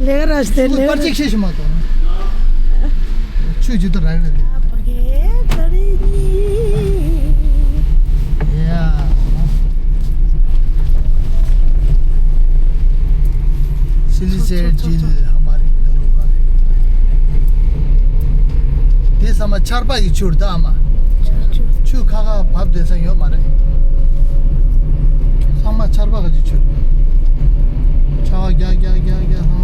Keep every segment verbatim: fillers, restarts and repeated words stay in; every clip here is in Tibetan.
དེ་ག་ར་ཞིག་དེ་ལེ། པར་ཅིག་ཤེས་ཤིག་མ་གཏོང་། ཆུ་ཇི་ལྟར་རག་རེད། ཡ། सिली सेठ झील हमारी धरोहर है। དེ་ཚང་མ་ཆར་པ་ཡི་ཆུ་རེད་ད་ཨ་མ། ཆུ་ཁ་ཁ་བབས་བསྡད་ས་ཡོད་མ་རེད། ཚང་མ་ཆར་པ་གི་ཆུ། ཆར་པ་རྒྱག་རྒྱག་རྒྱག་རྒྱག་ཧང་།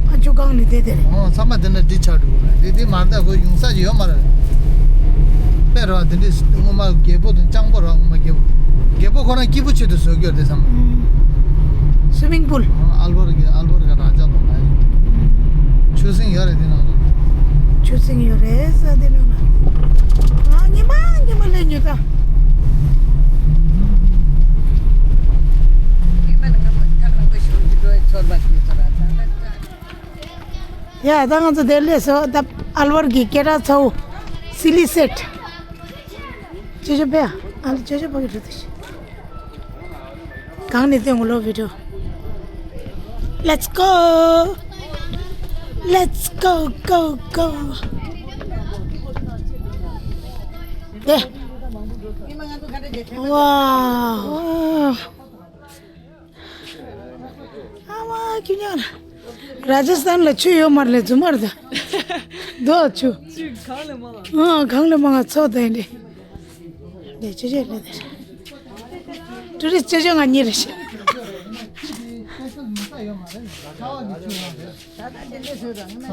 ཨ་ཆུ་གང་ནས་དེ་དེ་རེད། ཨོ་ཚང་མ་དེ་འདྲ་འདི་ཆགས་འགྲོ་གི་རེད། དེ་དེ་མ་རེད་ད་ཁོ་ཡོང་ས་ཅིག་ཡོད་མ་རེད། དཔེ་རེད་བ། དེ་འདྲས་སྔོན་མ་རྒད་པོ་དང་སྤྱང་པོ་རེད་བ། སྔོན་མ་རྒད་པོ། རྒད་པོ་ཁོ་རང་སྐྱིད་པོ་བྱེད་དུ་བཟོ་རྒྱུ་རེད་དེ་ཚང་མ། ཨུམ། སུའི་མིང་པུལ། ཨ་ཨལ་བར་གི་ཨལ་བར་གི་ར་ཇ་ལོ་ལ་ཡིན། ཆུ་སྲིན་ཡོད་རེད་དེ་ནང་ལ། ཆུ་སྲིན་ཡོད་རེད་ས་དེ་ནང་ལ། ང་ཉི་མ་ཉི་མ་ལས་ཉོ་ད། ཉི་མ་ལ་ང་མ་ཐག་རིང་པོ་ཞིག་འགྲོ་ཚོར་བ་ཞིག་ཚོར་བ་ད་ད། ཡ་ད་ང་ཚོ་དེར་སླེབས་སོང་། ད་ཨལ་བར་གྱི་སྐད་གྲགས་ཚ་བོ་སི་ལི་སེ་ཊི། ཅོ་ཅོ་པེ་ཨ་ལ་ཅོ་ཅོ་པ་གི་འགྲོ་དུ་ཤི། གང་ནས་སྟོན་གོ་ལོ་བི་ཌི་ཡོ། Let's go. Let's go, go, go. དེ། ཝའོ། ཨ་མ་ཁྱོད་ཉག་ར་ཇ་སི་ཐན་ལ་ཆུ་ཡོད་མ་རེད་ལེ། རྫུན་མ་རེད་ད། རྡོ་ཆུ། ཆུ་གང་ལས་མང་། ཨ་གང་ལས་མང་ཚོགས་ད་ཡིན་ཏེ། ལེ་ཆུ་ཆེ་ལེ་དེ། ཊུ་རི་སི་ཊི་ཆུ་ཆེ་ང་གཉིས་རེད་ཤག་ས་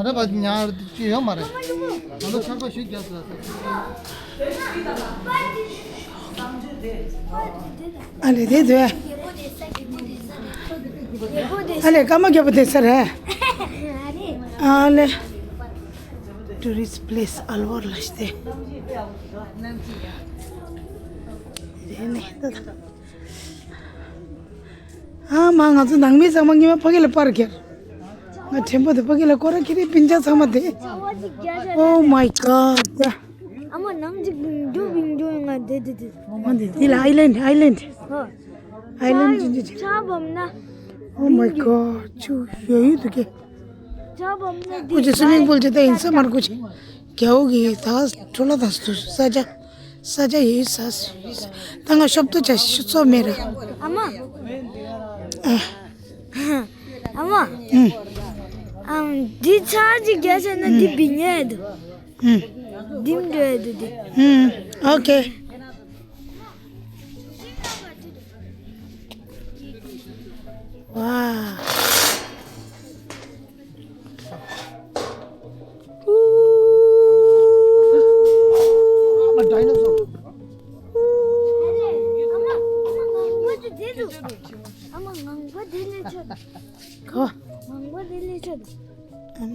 ར་བ་ཉག་ར་ཅི་ཡོད་མ་རེད། ང་ཚོ་ཆར་པ་ཞིག་རྒྱག་ཟེར། ཨ་ལེ་དེ་དེ། ཨ་ལེ་ཀརྨ་རྒྱལ་པོ་དེ་ས་རེད། ཨ་ལེ། ཊུ་རི་སི་ཊི་པི་ལེ་སི་ཨལ་བར་ལ་ཤི་དེ། དེ་ནས་ད་ད། ཨ་མ་ང་ཚོ་ནང་མི་ཚང་མ་ངེས་པ་ཕ་གི་ལ་པར་ཁྱེར། ང་ཕྲན་པོ་དེ་ཕ་གི་ལ་སྐོར་ར་ཁྱེར་རེ་སྤུན་ཀྱག་ཚང་མ་དེ། Oh my God. ཨ་མ་ནང་ཅིག་བིང་རྒྱུ་བིང་རྒྱུ་ང་དེ་དེ་དེ། ང་དེ་དེ་ལ་ཨའི་ལེན་ཌི་ཨའི་ལེན་ཌི། ཧོ། ཨའི་ལེན་ཌི་ཅི་ཅི་ཅི། ཆར་བབས་ན། Oh my God. ཆུ་ཡོད་ཡོད་དུ་ཀེ། ཆར་བབས་ན་དེ། ཀུ་ཅི་སུའི་མིང་པུལ་ཅི་ད་ཡིན་ས་མར་ཀུ་ཅི། རྒྱ་འོ་གི་ད་འཕྲོ་ལ་དང་སུ་ས་ཆ། ས་ཆ་ཡོད་ས་སུ་ཡོད་ས། ད་ང་ཤོབ་ཏུ་ཆ་ཤི་ཚོ་མེ་ར། ཨ་མ། ཨ། ཨ་མ། ཨུམ། ཨམ། འདི་ཆར་ཅིག་རྒྱག་བྱས་ན་འདི་བིང་ཡས་འདུག་ཨུམ། འདིམ་འགྲོ་ཡས་འདུག་འདི། ཨུམ། ཨོ་ཁེ། ཝའོ།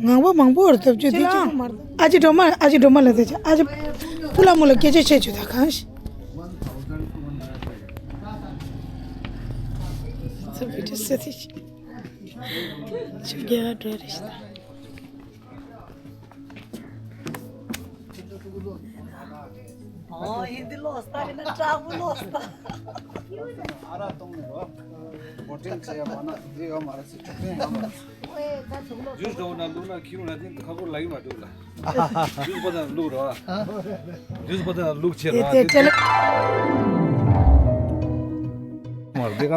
ངང་པ་མང་པོ་རེད་སྟབས་ཅིག་དེ་ཅིག་མ་རེད། ཨ་ཅེ་སྒྲོལ་མ། ཨ་ཅེ་སྒྲོལ་མ་ལ་དེ་ཅིག་ཨ་ཅེ་ཕུ་ལ་མོ་ལ་སྐད་ཆ་བཤད་ཆོག་ད་གང་ཞིག་ཚུར་བི་ཌི་ཡོ་ཟེར་དེ་ཅིག་ཆུ་རྒྱལ་བ་འགྲོ་རེ་ཞིག་ད། ཨོ། ཧིན་དི་ལོ་སྟ་གི་ན་ཏྲ་བུ་ལོ་སྟ། ཨ་ར་གཏོང་ནི་རོ། བོ་ཊིང་ཟེར་ཡ་མ་ན་དེ་ཡོད་མ་རེད་ཟེར། ཆོག་མཁན་ཡོད་མ་རེད། ཇུས་འདྲ་བོ་ན་བླུགས་ན་ཁྱི་རུ་ན་དེ་ཁ་ཁོར་ལ་ཡི་མ་འདུག་ལ། ཇུས་པོ་དང་བླུགས་རོ། ཇུས་པོ་དང་བླུགས་བྱེད་རོ། དེ་དེ་ཊེ་ལེན་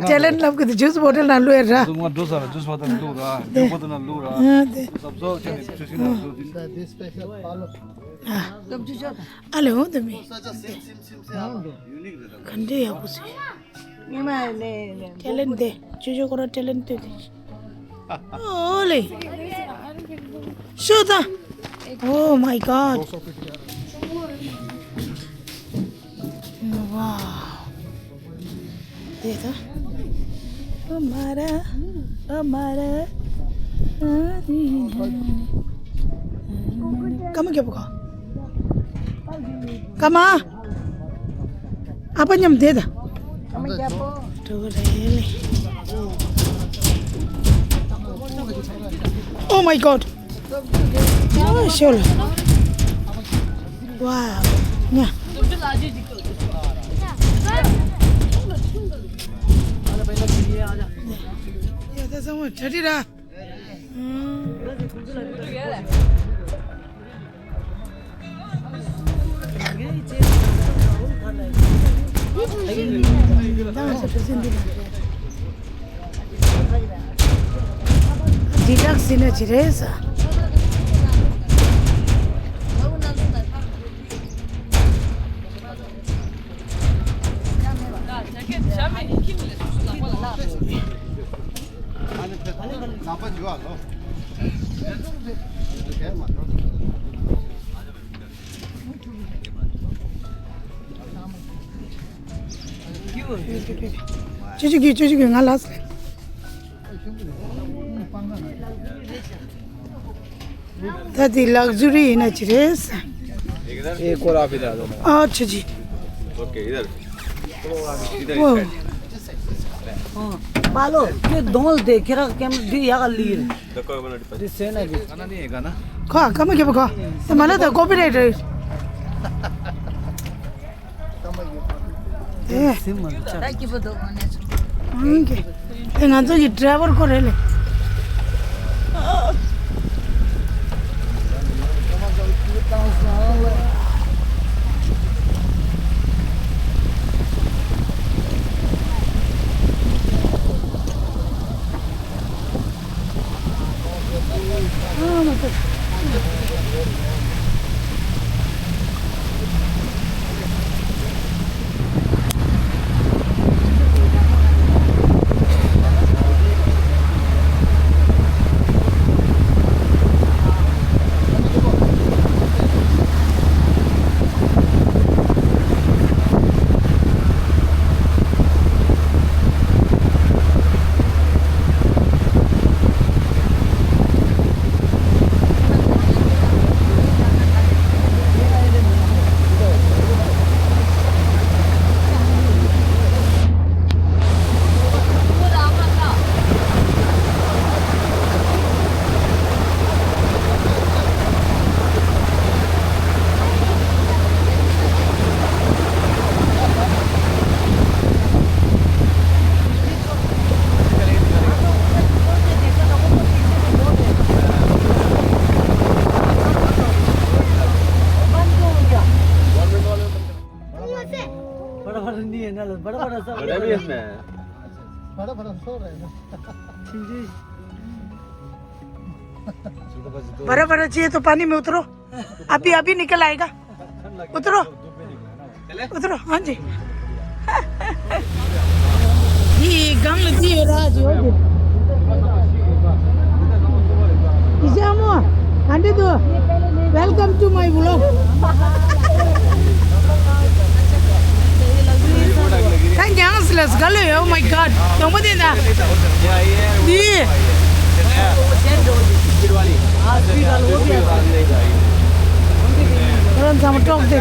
ཊེ་ལེན་ཊི་ལབ་གི་འདུག་ཇུས་བོ་ཊལ་ནང་བླུགས་ཡ་ར། ང་འགྲོ་ས་ལ་ཇུས་པོ་དང་བླུགས་རོ། ཇུས་པོ་དང་བླུགས་རོ། ཨ་དེ། ཟབ་ཟོབ་བྱས་ནས་ཆུ་ཤིང་ནང་བླུགས་དེ། ཨ་ལེ་འོ་དེ་མི། ག་འདྲའི་ཡག་པོ་ཟེར། ཊེ་ལེན་ཊི་དེ་ཅོ་ཅོ་ཁོ་ར་ཊེ་ལེན་ཊི་དེ། ཨོ་ལེ། ཤོ་ད། Oh my God. Wow. དེ་ད། ཨ་མ་ར། ཨ་མ་ར། ཨ་དེ་ཡིན། ཀརྨ་རྒྱལ་པོ་ག་ཀརྨ། ཨ་ཕ་མཉམ་བསྡད་ད། ཀརྨ་རྒྱལ་པོ། འགྲོ་གི་རེད། Oh my God. ཨོ་ཤོ་ལ། ཝའོ། ཉ། ཡ་ད་ཚང་མ་གྲ་སྒྲིག་ར། འདི་ལགས་ཟིན་ན་ཅི་རེད་ས། ཅི་ཅི་གི་ཅི་ཅི་གི་ང་ལ་ཟེར། ད་དེ་ལག་ཟུར་ཡིན་ན་ཅི་རེད། एक और आप इधर आ जाओ। अच्छा जी। ओके, इधर। इधर, ओ। इधर। हाँ, पालो, ये दोल दे, केरा कैम, दी यागा लीर। देखो, ये वाला डिब्बा। दिस है ना जी। गाना नहीं है, गाना। खा, कम के बका। तो मैंने तो कॉपीराइट है। ཨེ། སེམས་མ་འདུག་ཅག་ཨང་ཀེ། ཨེ་ང་ཚོ་གི་ཌ་རའི་བར་ཁོ་རེད་ལེ། बड़ा बड़ा नहीं है ना, बड़ा बड़ा सा। बड़ा भी है इसमें। बड़ा बड़ा सो रहा है। बड़ा बड़ा चाहिए तो पानी में उतरो, अभी अभी निकल आएगा। उतरो, उतरो। हाँ जी। ये गांव लगी है राज हो गया। इजामो, आंदे दो। Welcome to my vlog. Thank you, let's go. Oh my God. Don't put in that. दी। करण सामने टोक दे।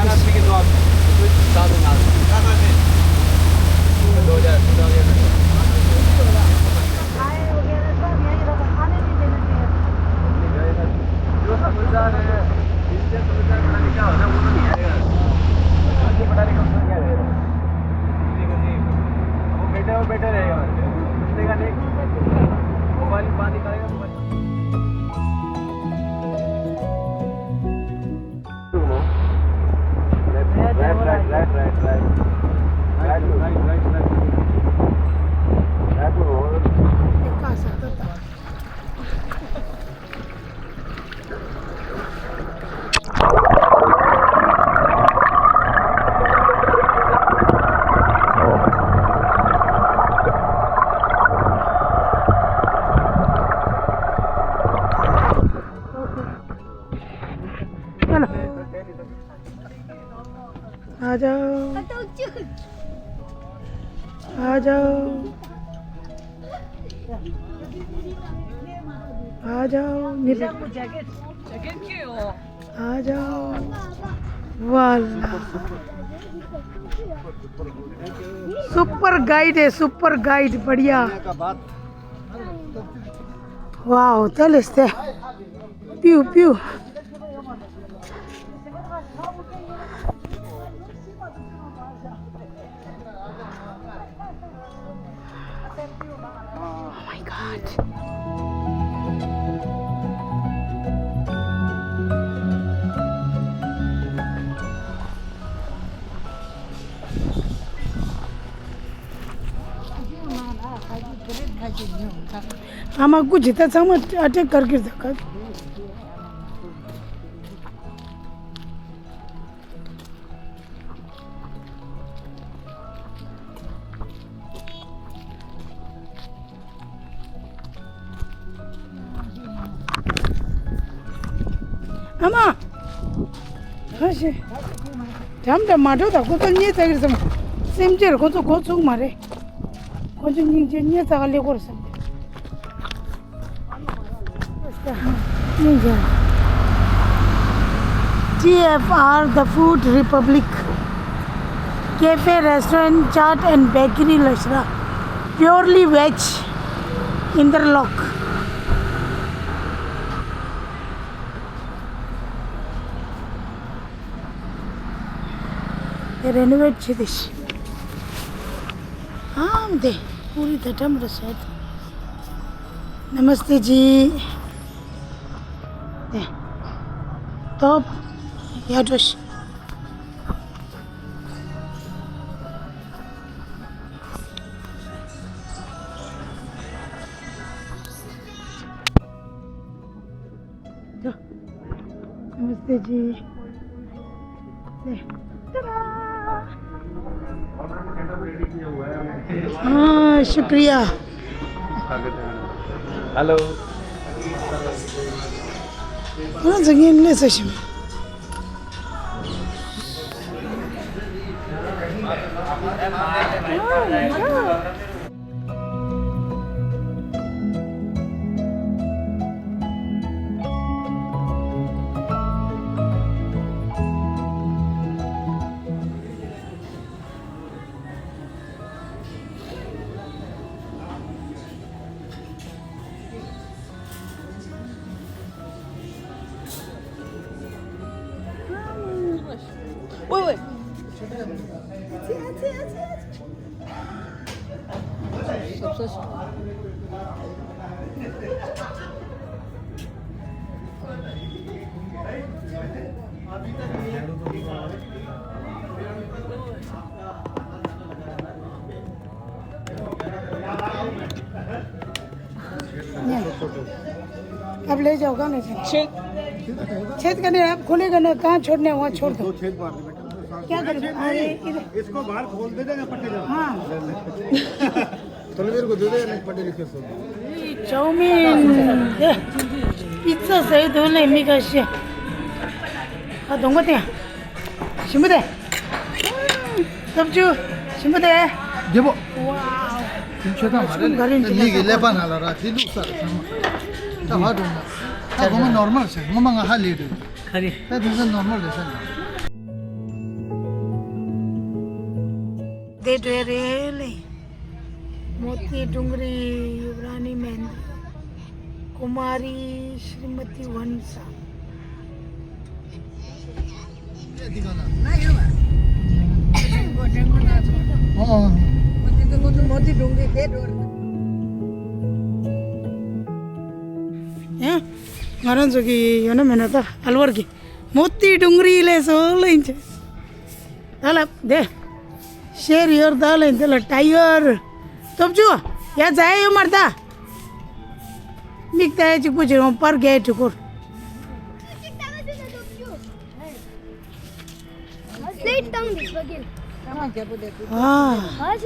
चलो। आ जाओ। आ जाओ। आ जाओ। आ जाओ। वाला। सुपर गाइड है, सुपर गाइड, बढ़िया। वाओ, चल इससे। प्यू, प्यू। Oh my God. ཨ་མ་སྐུ་ཇི་ལྟ་ཚང་མ་ཨ་ཏྲེ་དཀར་གིར་ད་ག། ཨ་མ། ཧ་ཤི། འགྲམ་དུ་མ་འགྲོ་ད་ཁོ་ཚོ་གཉིད་བཙག་གི་རེད་བསམ། སེམས་ཅན་ཁོ་ཚོ་འགོ་ཚུགས་མ་རེད། ཁོ་ཚོ་སྙིང་རྗེ་གཉིད་བཙག་ག་སླེབས་ཀྱི་རེད་བསམ། སྙིང་རྗེ། T F R, the Food Republic, cafe, restaurant, chaat and bakery, Lashra, purely veg, Indralok. དེ་རེ་ནོ་ཝེཊ་བྱེད་དེ་ཤི། ཨང་དེ་པུ་རི་དེ་འགྲམ་རེད་ཟེར། Namaste ji. དེ་ཐོབ་ཡ་འགྲོ་ཤི། नमस्ते जी। हाँ, शुक्रिया। हेलो। हाँ, जगह ले सच में। अब ले जाओ, कहाँ ले जाओ? छेद। छेद करने, आप खोलेगा ना, कहाँ छोड़ने, वहाँ छोड़ दो। क्या करें? अरे, इधर। इसको बाहर खोल दे देगा, पट्टे का। हाँ। तलवीर को दे दे, नहीं पढ़े लिखे सब। चाउमिन, पिज्जा सही तो नहीं, मी का शे। आ, दोंगा ते। शिमदे। तब जो, शिमदे। देबो। वाओ। तुम छोटा मारे। तुम घरे में नी के लेपा ना ला रहा, दिलु सर। ता हाड ना। ता गोमा नॉर्मल से, गोमा गा हाले दे। खरी। ता दिस नॉर्मल दे सर। दे डरे ले। मोती डुंगरी, युवरानी मेहंदी, कुमारी श्रीमती वंशा। ཡང་ང་རང་ཚོ་གི་ཡོད་ན་མེད་ན་ད་ཨལ་བར་གི་མོ་ཏི་ཌུང་རི་ལས་སོ་ལ་ཡིན་ཆེ། ད་ལབ་དེ། ཤེར་ཡོར་ད་ལ་ཡིན་དེ་ལ་ཏ་ཡོར། སྟོབས་ཆུ། ཡ་ཛ་ཡ་ཡོད་མར་ད། མིག་ཏ་ཡ་གཅིག་པུ་ཅིག་རོང་པར་གས་དྲི་གོར། སླེབས་བཏང་ནས་ཕ་གིར། ཨ། ཨ་ཅེ་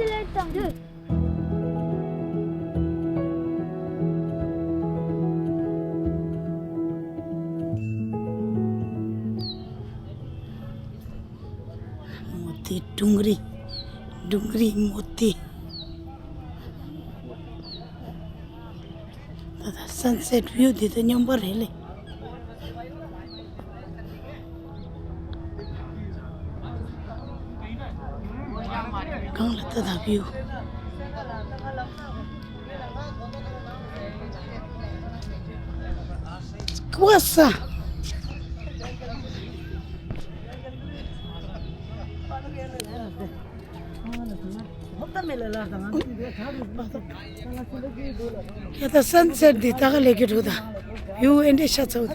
སླེབས་བཏང་། མོ་ཏི་ཀྲུང་རི། ཀྲུང་རི་མོ་ཏི། ད་ལྟ་སན་སེཊ་བིའུ་འདི་དང་མཉམ་པ་རེད་ལེ། གང་ལ་ད་ལྟ་བིའུ། ཀུ་ས། ཡ་ད་སན་སེཊ་འདི་ད་ག་ལེགས་ཀྱི་འགྲོ་ད། བིའུ་ཨེ་འདྲས་ཤ་ཚ་བོ།